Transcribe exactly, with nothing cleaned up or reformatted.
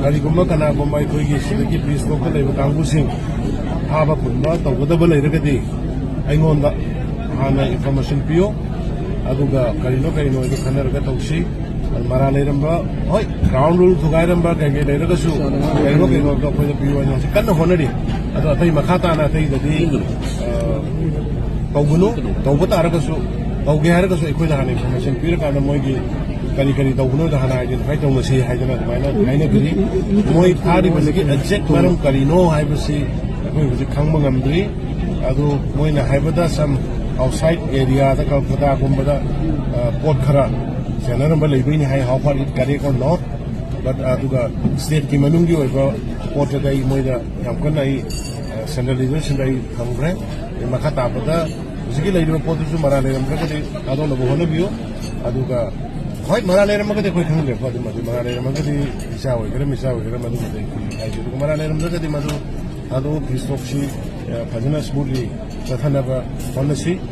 ꯀꯔꯤꯒꯨꯝꯕ ꯀꯅꯥꯒꯨꯝꯕ ꯑꯩꯈꯣꯏꯒꯤ ꯁꯤꯗꯒꯤ ꯄꯤꯁ ꯂꯣꯛꯇ ꯂꯩꯕ ꯀꯥꯡꯕꯨꯁꯤꯡ ꯐꯥꯕ ꯄꯨꯟꯕ ꯇꯧꯒꯗꯕ ꯂꯩꯔꯒꯗꯤ ꯑꯩꯉꯣꯟꯗ ꯍꯥꯟꯅ ꯏꯟꯐꯣꯔꯃꯦꯁꯟ ꯄꯤꯌꯨ꯫ ꯑꯗꯨꯒ ꯀꯔꯤꯅꯣ ꯀꯔꯤꯅꯣ ꯑꯗꯨ ꯈꯟꯅꯔꯒ ꯇꯧꯁꯤ꯫ ꯑꯗꯨ ꯃꯔꯥ ꯂꯩꯔꯝꯕ, ꯍꯣꯏ, ꯒ꯭ꯔꯥꯎꯟ ꯔꯨꯜ ꯊꯨꯒꯥꯏꯔꯝꯕ ꯀꯩ ꯀꯩ ꯂꯩꯔꯒꯁꯨ ꯀꯩꯅꯣ ꯀꯩꯅꯣꯗꯣ ꯑꯩꯈꯣꯏꯗ ꯄꯤꯌꯨ ꯍꯥꯏꯅ ꯍꯧꯖꯤꯛ ꯀꯟꯅ ꯍꯣꯠꯅꯔꯤ꯫ ꯑꯗꯣ ꯑꯇꯩ ꯃꯈꯥ ꯇꯥꯅ ꯑꯇꯩꯗꯗꯤ, ꯑ, ꯇꯧꯒꯅꯨ, ꯇꯧꯕ ꯇꯥꯔꯒꯁꯨ, ꯇꯧꯒꯦ ꯍꯥꯏꯔꯒꯁꯨ ꯑꯩꯈꯣꯏꯗ ꯍꯥꯟꯅ ꯏꯟꯐꯣꯔꯃꯦꯁꯟ ꯄꯤꯔꯀꯥꯟꯗ ꯃꯣꯏꯒꯤ ꯀꯔꯤ ꯀꯔꯤ ꯇꯧꯒꯅꯣꯗꯣ ꯍꯥꯟꯅ ꯑꯥꯏꯗꯦꯟꯇꯤꯐꯥꯏ ꯇꯧꯅꯁꯤ ꯍꯥꯏꯗꯅ ꯑꯗꯨꯃꯥꯏꯅ ꯍꯥꯏꯅꯈ꯭ꯔꯤ꯫ ꯃꯣꯏ ꯐꯥꯔꯤꯕꯁꯤꯒꯤ ꯑꯦꯛꯖꯦꯛ ꯃꯔꯝ ꯀꯔꯤꯅꯣ ꯍꯥꯏꯕꯁꯤ ꯑꯩꯈꯣꯏ ꯍꯧꯖꯤꯛ ꯈꯪꯕ ꯉꯝꯗ꯭ꯔꯤ꯫ ꯑꯗꯨ ꯃꯣꯏꯅ ꯍꯥꯏꯕꯗ ꯁꯝ ꯑꯥꯎꯠꯁꯥꯏꯠ ꯑꯦꯔꯤꯌꯥꯗ ꯀꯜꯀꯇꯥꯒꯨꯝꯕꯗ, ꯑ, ꯄꯣꯠ ꯈꯔ ꯆꯦꯟꯅꯔꯝꯕ ꯂꯩꯕꯩꯅꯤ ꯍꯥꯏ, how far it correct or not, but, ꯑꯗꯨꯒ ꯁ꯭ꯇꯦꯠꯀꯤ ꯃꯅꯨꯡꯒꯤ ꯑꯣꯏꯕ ꯄꯣꯠꯇꯗꯤ ꯑꯩ ꯃꯣꯏꯗ ꯌꯥꯝ ꯀꯟꯅ ꯑꯩ, ꯑ, ꯁꯦꯟꯇ꯭ꯔꯦꯜ ꯂꯤꯗꯔꯁꯤꯡꯗ ꯑꯩ ꯊꯝꯈ꯭ꯔꯦ꯫ ꯑꯗꯩ ꯃꯈꯥ ꯇꯥꯕꯗ ꯍꯧꯖꯤꯛꯀꯤ ꯂꯩꯔꯤꯕ ꯄꯣꯠꯇꯨꯁꯨ ꯃꯔꯥ ꯂꯩꯔꯝꯗ꯭ꯔꯒꯗꯤ ꯊꯥꯗꯣꯛꯅꯕ ꯍꯣꯠꯅꯕꯤꯌꯨ꯫ ꯑꯗꯨꯒ ꯍꯣꯏ, ꯃꯔꯥ ꯂꯩꯔꯝꯃꯒꯗꯤ ꯑꯩꯈꯣꯏ ꯈꯪꯗ꯭ꯔꯦꯀꯣ, ꯑꯗꯨꯃꯗꯤ ꯃꯔꯥ ꯂꯩꯔꯝꯃꯒꯗꯤ ꯏꯆꯥ ꯑꯣꯏꯒꯦꯔꯥ ꯃꯤꯆꯥ ꯑꯣꯏꯒꯦꯔꯥ ꯃꯗꯨꯃꯗꯤ ꯑꯩꯈꯣꯏ ꯍꯥꯏꯖꯦ꯫ ꯑꯗꯨꯒ ꯃꯔꯥ ꯂꯩꯔꯝꯗ꯭ꯔꯒꯗꯤ ꯃꯗꯨ ꯊꯥꯗꯣꯛꯑ ꯄꯤꯁ ꯇꯣꯛꯁꯤ, ꯑ, ꯐꯖꯅ ꯁ꯭ꯃꯨꯠꯂꯤ ꯆꯠꯊꯅꯕ ꯍꯣꯠꯅꯁꯤ꯫